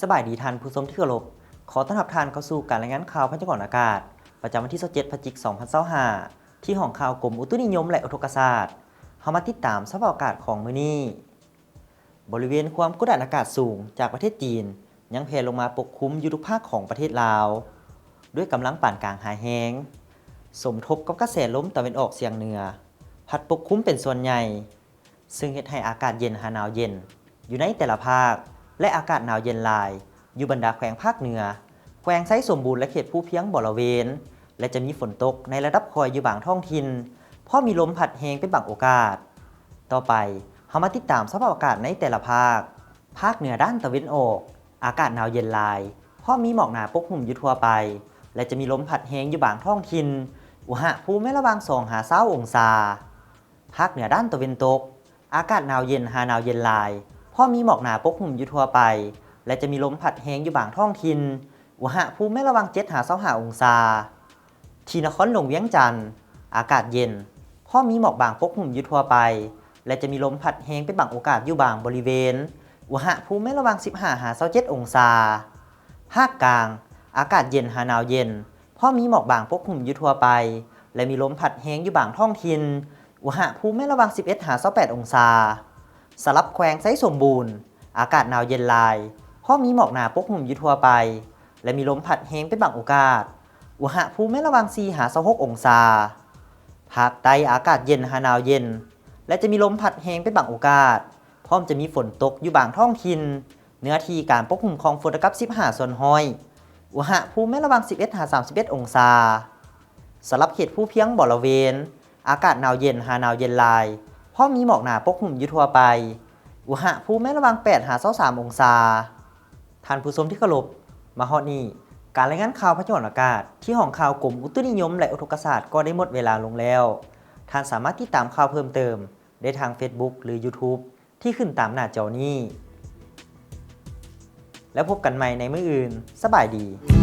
ສະບາຍດີທ່ານຜູ້ຊົມທີ່ເຄົາລົບ. ຂໍຕ້ອນຮັບທ່ານເຂົ້າສູ່ການລາຍງານຂ່າວພະຍາກອນອາກາດ ປະຈຳວັນທີຊາວເຈັດ ພະຈິກ ສອງພັນຊາວຫ້າ ທີ່ຫ້ອງຂ່າວກົມອຸຕຸນິຍົມ ແລະ ອຸທົກກະສາດ. ເຮົາມາຕິດຕາມສະພາບອາກາດຂອງມື້ນີ້. ບໍລິເວນຄວາມກົດດັນອາກາດສູງຈາກປະເທດຈີນ ຍັງແຜ່ລົງມາປົກຄຸມຢູ່ທຸກພາກຂອງປະເທດລາວ ດ້ວຍກຳລັງປານກາງຫາແຮງ, ສົມທົບກັບກະແສລົມຕາເວັນອອກສຽງເໜືອ ພັດປົກຄຸມເປັນສ່ວນໃຫຍ່, ເຊິ່ງເຮັດໃຫ້ອາກາດເຢັນຫາໜາວເຢັນຢູ່ໃນແຕ່ລະພາກ ແລະ ອາກາດໜາວເຢັນຫຼາຍຢູ່ບັນດາແຂວງພາກເໜືອ, ແຂວງໄຊສົມບູນ ແລະ ເຂດພູພຽງບໍລະເວນ ແລະ ຈະມີຝົນຕົກໃນລະດັບຄ່ອຍຢູ່ບາງທ້ອງຖິ່ນ, ພ້ອມມີລົມພັດແຮງເປັນບາງໂອກາດ. ຕໍ່ໄປ, ເຮົາມາຕິດຕາມສະພາບອາກາດໃນແຕ່ລະພາກ. ພາກເໜືອດ້ານຕາເວັນອອກ, ອາກາດໜາວເຢັນຫຼາຍ, ພ້ອມມີໝອກໜາປົກຫຸ້ມຢູ່ທົ່ວໄປ ແລະ ຈະມີລົມພັດແຮງຢູ່ບາງທ້ອງຖິ່ນ, ອຸນຫະພູມໃນລະຫວ່າງສອງຫາຊາວອົງສາ. ພາກເໜືອດ້ານຕາເວັນຕົກ, ອາກາດໜາວເຢັນຫາໜາວເຢັນຫຼາຍ, ພ້ອມມີໝອກໜາປົກຫຸ້ມຢູ່ທົ່ວໄປ ແລະ ຈະມີລົມພັດແຮງຢູ່ບາງທ້ອງຖິ່ນ, ອຸນຫະພູມໃນລະຫວ່າງເຈັດຫາຊາວຫ້າອົງສາ. ທີ່ນະຄອນຫຼວງວຽງຈັນ, ອາກາດເຢັນ, ພ້ອມມີໝອກບາງປົກຫຸ້ມຢູ່ທົ່ວໄປ ແລະ ຈະມີລົມພັດແຮງເປັນບາງໂອກາດຢູ່ບາງບໍລິເວນ, ອຸນຫະພູມໃນລະຫວ່າງສິບຫ້າຫາຊາວເຈັດອົງສາ. ພາກກາງ, ອາກາດເຢັນຫາໜາວເຢັນ, ພ້ອມມີໝອກບາງປົກຫຸ້ມຢູ່ທົ່ວໄປ ແລະ ມີລົມພັດແຮງຢູ່ບາງທ້ອງຖິ່ນ, ອຸນຫະພູມໃນລະຫວ່າງສິບເອັດຫາຊາວແປດອົງສາ. ສຳລັບແຂວງໄຊສົມບູນ, ອາກາດໜາວເຢັນຫຼາຍ, ພ້ອມມີໝອກໜາປົກຫຸ້ມຢູ່ທົ່ວໄປ ແລະ ມີລົມພັດແຮງເປັນບາງໂອກາດ, ອຸນຫະພູມໃນລະຫວ່າງສີ່ຫາຊາວຫົກອົງສາ. ພາກໃຕ້, ອາກາດເຢັນຫາໜາວເຢັນ ແລະ ຈະມີລົມພັດແຮງເປັນບາງໂອກາດ, ພ້ອມຈະມີຝົນຕົກຢູ່ບາງທ້ອງຖິ່ນ, ເນື້ອທີ່ການປົກຄຸມຂອງຝົນເທົ່າກັບສິບຫ້າສ່ວນຮ້ອຍ, ອຸນຫະພູມແມ່ນລະຫວ່າງສິບເອັດຫາສາມສິບເອັດອົງສາ. ສຳລັບເຂດພູພຽງບໍລະເວນ, ອາກາດໜາວເຢັນຫາໜາວເຢັນຫຼາຍ, ພ້ອມມີໝອກໜາປົກຫຸ້ມຢູ່ທົ່ວໄປ, ອຸນຫະພູມແມ່ນລະຫວ່າງແປດຫາຊາວສາມອົງສາ. ທ່ານຜູ້ຊົມທີ່ເຄົາລົບ, ມາຮອດນີ້, ການລາຍງານຂ່າວພະຍາກອນອາກາດທີ່ຫ້ອງຂ່າວກົມອຸຕຸນິຍົມ ແລະ ອຸທົກກະສາດກໍໄດ້ໝົດເວລາລົງແລ້ວ. ທ່ານສາມາດຕິດຕາມຂ່າວເພີ່ມເຕີມໄດ້ທາງເຟສບຸກ ຫຼື ຢູທູບ ທີ່ຂຶ້ນຕາມໜ້າຈໍນີ້. ແລ້ວພົບກັນໃໝ່ໃນມື້ອື່ນ. ສະບາຍດີ.